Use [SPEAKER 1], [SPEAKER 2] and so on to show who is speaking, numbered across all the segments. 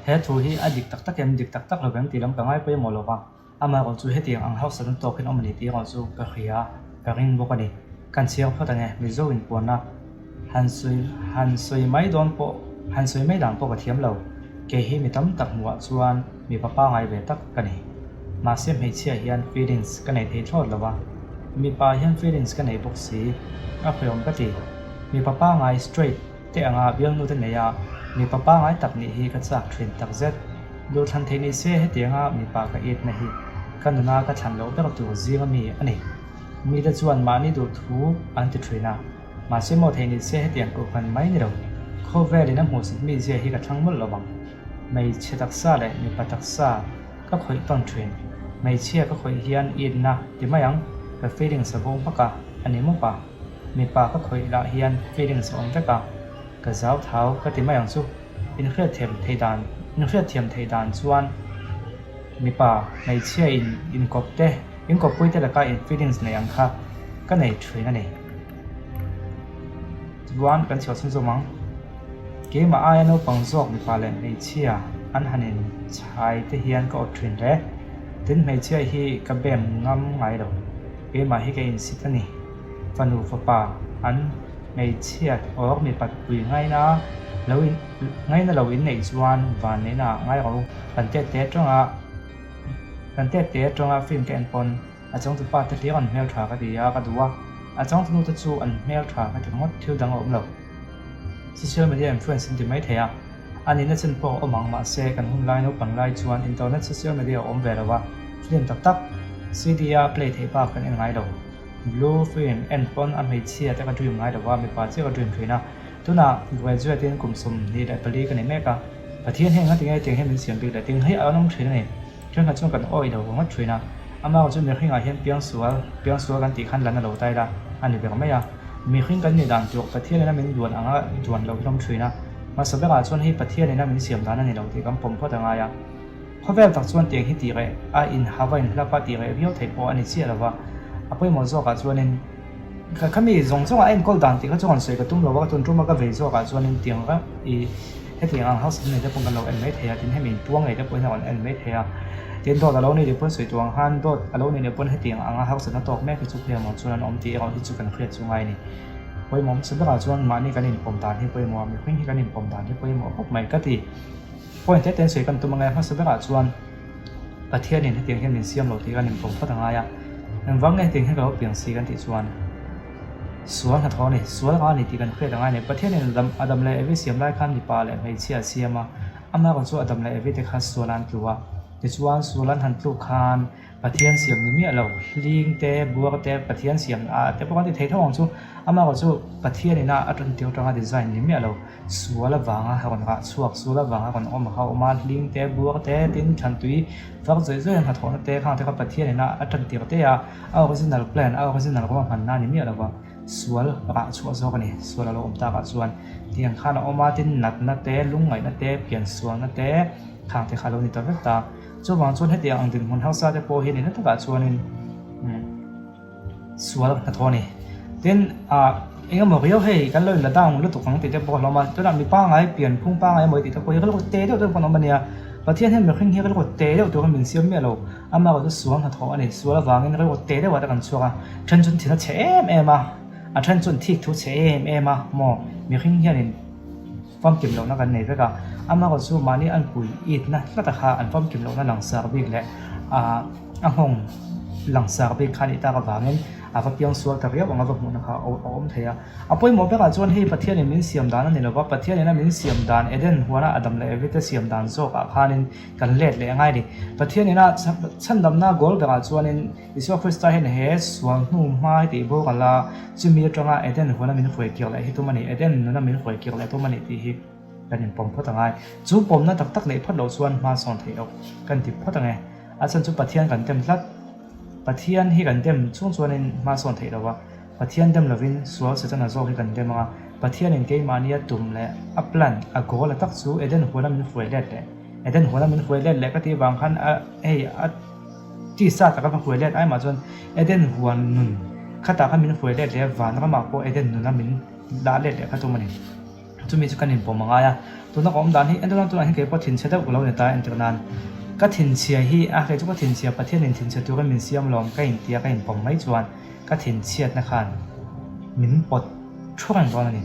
[SPEAKER 1] He thu hi a dik tak tak em, dik tak tak lo em tih lam ka ngai pawimawh lo va, amaherawh chu hetiang ang hausatna tawkin awm a ni tih erawh chu ka hria, ka ring bawk a ni. Kan chhiar phawt ang e, Mizo inpuanna han sawi han sawi mai dawn pawh han sawi mai dan pawh ka thiam lo. Kei hi mi tam tak hmuhah chuan mipa pangai ve tak ka ni. Mahse hmeichhia hian feelings ka nei thei thlawt lo va, mipa hian feelings ka nei bawk si, a hreawm ka ti. Mipa pangai straight te anga bialnu te nei a, mipa pangai tak nih hi ka chak thin tak zet. Duhthlan theih ni se hetianga mipa ka itna hi ka nuna ka thlan loh ber tur zinga mi a ni. Mite chuan mahni duh thu an ti thin a, mahse maw theih ni se hetiang kohhran mai ni lo, khawvelin a hmuhsit mi zia hi ka thlang mawlh lo vang. Hmeichhe taksa leh mipa taksa ka khawih tawn thin. Hmeichhia ka khawih hian itna ti mai ang, ka feelings a bo hmak a, a ni mawp a. Mipa ka khawih lah hian feelings a awm vek a, ka zau thau ka ti mai ang chu. Inhriatthiam theih dan Inhriatthiam theih dan chuan mipa hmeichhia in inkawp te, inkawppui te laka in feelings nei ang kha ka nei thin a ni. Chuan kan chhuah chhunzawm ang. Keimah aia naupang zawk mipa leh hmeichhia an han in chhai te hian ka awt thin hle. Tin hmeichhia hi ka bem ngam ngai lo. Keimah hi ka insit a ni. Fanu fapa an hmeichhiat or mipat pui ngaina lo in ngaina lo in neih chuan van neihna ah ngai rawh u. Kan tet te atanga kan tet te atanga film ka en pawn a changtupa te hlir an hmeltha ka ti a ka duh a, a changtunu te chu an hmeltha ka ti ringawt thil dang a awm lo. Social media influence an ti mai thei a, a nihna chin pawh a awm ang mahse kan hun lai naupang lai chuan internet social media a awm ve lo a, film tak tak CD a play theih bak kan en ngai lo. Blue film en pawn a hmeichhia te ka dream ngai lo a, mipa chiah ka dream thin a. Tunah graduate in kum 24 ka ni mek a, Pathian heng a tinge tiang hian min siam bik leh ting hi a an awm thin a ni. Thenkhat chuan kan awih lo ngawt thin a, amah chu mihringah hian piangsual, piangsual kan tih khan lan a lo tai la a ni ber mai a. Mihring kan nih dan tur Pathianin a min duan anga duan lo hlawm thin a, hmasa berah chuan hei Pathianin a min siam dan a ni lo tih kan pawm phawt a ngai a. Khawvel tak chuan tiang hi tih reh a inhava inhlap a tih reh viau theih pawh a ni chiah lo va, a pawimawh zawkah chuanin ka khami zawng zawngah a enkawl dan tih kha chu han sawi ka tum lo va, ka tun tuma ka vei zawkah chuanin tiang reng i hetiang ang hausa nei te pawh kan lo en mai thei a, tin hemi inpuang ngei te pawhin a rawn en mai thei a, tin dawt a lo nih leh pawn sawi tur ang khan dawt a lo nih leh pawn hetiang anga hausatna tawk mek hi chu phei amaw chuan an awm tih erawh hi chu kan hriat chu ngai a ni. Pawimawh hmasa berah chuan mahni kan inpawm dan hi pawimawh a, mihring hi kan inpawm dan hi pawimawh khawp mai ka ti. Point te ten sawi kan tum angai hmasa berah chuan Pathianin hetiang hian min siam lo tih kan inpawm phawt angai a, engvang nge hetiang hian ka lo piang si kan tih chuan sual hnathawh a ni, sual anga a ni tih kan hriat angai a ni. Pathianin Adam Adam leh Evi siam lai khan mipa leh hmeichhia a siam a, amah erawh chu Adam leh Evi te kha sual an tlu a, tichuan sual an han tluk khan Pathian siam ni miah lo, hling te, buar te, Pathian siam ah te pawh kan ti thei tho ang chu. Amaherawh chu Pathian ina a tan tir atanga design ni miah lo, sual avanga rawn rah chhuak, sual avanga rawn awm kha a awm a, hling te, buar te, tin thlan tui vak zawih zawih a hnathawhna te khang te kha Pathian ina a tan tir te a, a original plan, a original rawng a hmanna a ni miah lo va, sual rah chhuah zawk a ni, sual a lo awm takah chuan tiang khan a awm a, tin natna te, lungngaihna te, piansualna te khang te kha a lo ni ta vek ta. Chuvang chuan hetiang ang dinhmun hausa te pawh hi nihna takah chuanin sual hnathawh a ni. Tin, ah eng emaw riau hei kan lo inla down lutuk ang tih te pawh a hlawm a, tunah mi pangngai pian phung pangngai emaw tih te pawh hi rilru te deuh deuh pawn a awm a nia. Pathian hian mihring hi rilru te deuh turin min siam miah lo, amaherawh chu sual hnathawh a ni. Sual avangin rilru te deuhah te kan chhuak a, then chuan thin a chhe em em a, a then chuan thik thu chhe em em a maw mihring hianin. Famkim lohna kan nei vek a, amaherawh chu mahni an pui itna hlata kha an famkim lohna langsar bik leh a nghawng langsar bik kha a nih tak avangin a va piang sual ta riau ang a va hmuhna kha a awm thei a. A pawimawh berah chuan hei Pathianin min siam dan a ni lova, Pathianin a min siam dan Eden huana Adam leh Evi te siam dan zawkah khanin kan let leh a ngai a ni. Pathianin a chhandamna goal berah chuanin Isua Krista hian he sual hnu hma hi tih bawk a la, chumi atanga Eden huana min hruai kir leh hi tum a ni, Eden nuna min hruai kir leh tum a ni tih hi kan inpawm phawt angai. Chu pawmna tak tak neih phawt loh chuan hma sawn theih loh kan ti phawt ange. A chhan chu Pathian kan dem tlat. Pathian hi kan dem chung chuanin hma sawn theih loh a, Pathian dem lovin sual Setana zawk hi kan dem anga, Pathianin keimahnia tum leh a plan, a goal a tak chu Eden huana min hruai let leh, Eden huana min hruai let leh ka tih vang khan a hei a Tisa taka ka hruai let ai mah chuan Eden huan nun khatah khan min hruai let leh a, van ramah pawh Eden nuna min dah let leh kha tum a ni. Chumi chu kan inpawm a ngai a, tuna ka awm dan hi entirnan tunah hian keipawh thinchhe deuh ka lo ni ta entir nan ka thinchhia hi a kei chu ka thinchhia Pathianin thinchhe turin min siam lawm ka intia ka inpawm mai chuan ka thinchhiatna khan min pawt thu reng dawn a ni.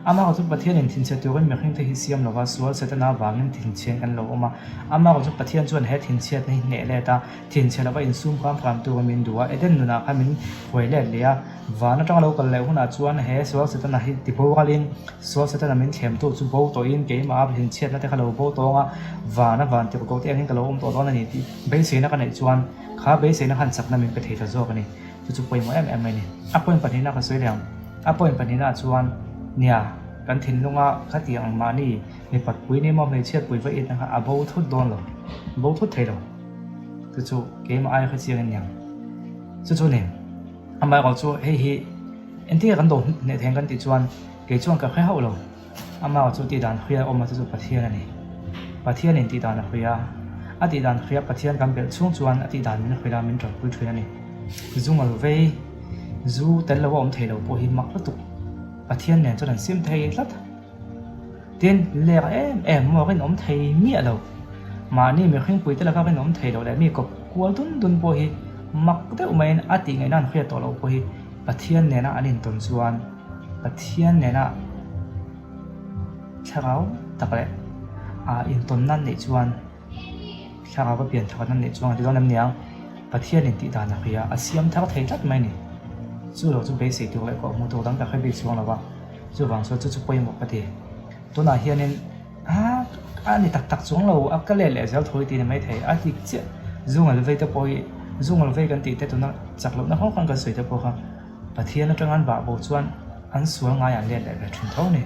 [SPEAKER 1] Amaherawhchu Pathianin thinchhe turin mihringte hi siam lova sual Setana vangin thinchhiain kan lo awm a, amaherawhchu Pathian chuan he thinchhiatna hi hneh let a, thinchhe lova insum hram hram turin min duh a, Eden nunah khan min huai let leh a, van atanga lo kal leh hunah chuan he sual Setana hi ti boralin sual Setana min thlemtu chu bo tawhin keimah thinchhiatna te kha lo bo tawng a, vana van tirh koh te angin ka lo awm tawh dawn a ni tih beiseina ka neih chuan kha beiseina khan chakna min pe thei ta zawk a ni. Chu chu pawimawh em em mai a ni. A point pahnihna ka sawi leh ang. A point pahnihna chuan nia kan thinlunga khatiang ang mahni mipat pui ni emaw hmeichhiat pui va itna kha a bo thut dawn lo, bo thut thei lo. Chu chu keimah aia kha chiang in niang. Chu chu ni. Amaherawh chu hei hi engtin nge kan do hneh thei ang kan tih chuan kei chuan ka hre hauh lo. Amah chu tihdan hria awm a chu chu Pathian a ni. Pathianin tihdan a hria. A tihdan hria Pathian kan belh chhung chuan a tihdan min hrilh a, min tanpui thin a ni. Zu ngal vei, zu tel lo a awm thei lo pawh hi mak lutuk. Pathian nen chuan an sim thei tlat. Tin, lek em em maw rinawm thei miah lo. Mahni mihringpui te laka rinawm thei lo leh mi kawp kual dun dun pawh hi mak deuh maiin a tih ngaihna an hriat tawh loh pawh hi Pathian nena an intawn chuan Pathian nena thlarau tak leh ah intawnna an neih chuan thlarau a pian thar an neih chuan a ti dawn em niang Pathianin tih dan a hria a siam thar thei tlat mai a ni. Chu lo chu beisei tur leh kawhhmuh tur dang ka hre bik chuang lo va, chuvang chuan chu chu pawimawh ka ti. Tunah hianin a a ni tak tak chuang lo a ka let leh zel thawi tih ni maithei a dik chiah zungal vei te pawh hi zungal vei kan tih te tuna chak lohna hrang hrang kan sawi te pawh kha Pathian atanga an vah bo chuan an sual ngai an let leh ve thin tho a ni.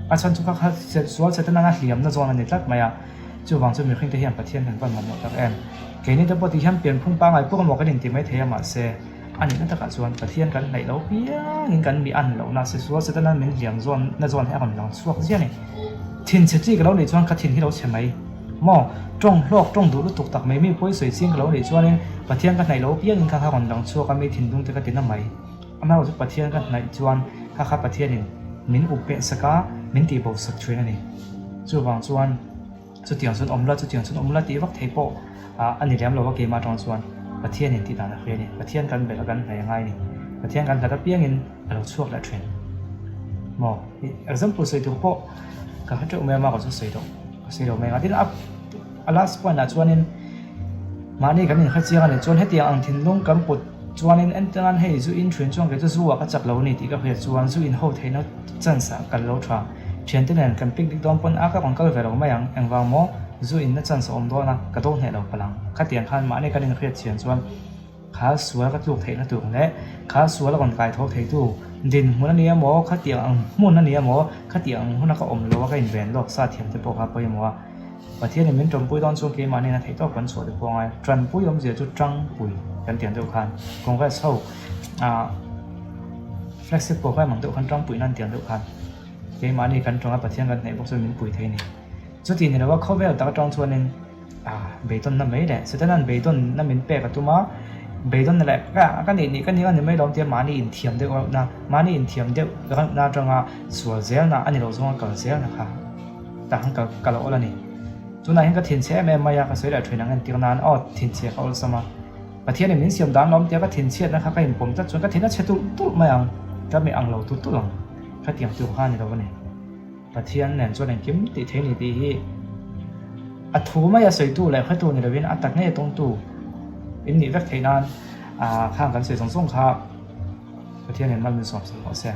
[SPEAKER 1] A chhan chu kha kha sual che te nana hliamna zawn a ni tlat mai a, chuvang chu mihring te hian Pathian kan van mamawh tak em. Keini te pawh tih hian pianphung pangngai pawh emaw kan inti mai thei a mahse a nihna takah chuan Pathian kan hnaih lo piangin kan mi an lohna se sual che te nan min hliam zawn na zawn hi a rawn lang chhuak ziah a ni. Thinchhe chi ka lo nih chuan ka thin hi lo chhe mai maw? Tawng hlawk tawng duh lutuk tak mai mi pawi sawi ching ka lo nih chuanin Pathian ka hnaih lo piangin kha kha rawn lang chhuak a mi thinlung te ka ti na mai. Amaherawh chu Pathian ka hnaih chuan kha kha Pathianin min up peh sak a, min tih bo sak thin a ni. Chuvang chuan chutiang chuan awm la, chutiang chuan awm la tih vak thei pawh a ni lem lo a keimah atang chuan Pathianin tih dan a hria a ni. Pathian kan belh a kan hnaih a ngai a ni. Pathian kan hlat apiangin a lo chhuak leh thin. Maw? Example sawi tur pawh ka hre teuh mai a, mah ka chu sawi loh ka sawi lo mai ang a. Tin a a last point ah chuanin mahni kan inhre chiang a nih chuan hetiang ang thinlung kan put chuanin entirnan hei zu in thin chuan kei chu zu ah ka chak lo a ni tih ka hriat chuan zu in ho theihna chance ah kal lo tha. Thiante nen kan picnic dawn pawn a ka rawn kal ve lo mai ang engvang maw zu in na chance a awm dawn a ka do hneh lo palh ang. Khatiang khan mahni kan inhriat chian chuan Kha sual ka tluk theihna tur leh kha sual a rawn kai tho theitu dinhmun a ni emaw, khatiang ang hmun a ni emaw, khatiang ang huna ka awm lo a ka inven lawk sa thiam te pawh kha pawimawh a. Pathianin min tanpui dawn chuan keimahni in a theih tawk kan chhuah te pawh a ngai. Tanpui awmzia chu tangpui kan tiang deuh khan Congress ho ah flagship program ang deuh khan tangpuina an tiang deuh khan keimahni kan tawng a Pathian kan hnaih bawk chuan min pui thei a ni. Chuti ni lova khawvel tak atang chuanin Ah, beidawnna mai leh Setana'n beidawnna min pek a tum a, beidawnna leh ka ka nih nih ka nih a ni mai lawm tia mahni inthiam deuh reuhna, mahni inthiam deuh reuhna atanga sual zelna a ni lo zawnga kal zelna kha tah khan kal ka lo awl a ni. Tunah hian ka thinchhe em em mai a, ka sawi leh thin ang entir nan aw thinchhe ka awlsam a, Pathianin min siam dan lawm tia ka thinchhiatna kha ka inpawm tlat chuan ka thin a chhe tulh tulh mai ang, ka mi ang lo tulh tulh ang, khatiang tur kha a ni lo a ni. Pathian nen chuan engkim tih thei ni tih hi a thu mai a sawitu leh hretu ni lovin a tak ngei tawngtu in nih vek theih nan ah khang kan sawi zawng zawng kha Pathian in mal min sawm sak rawh se.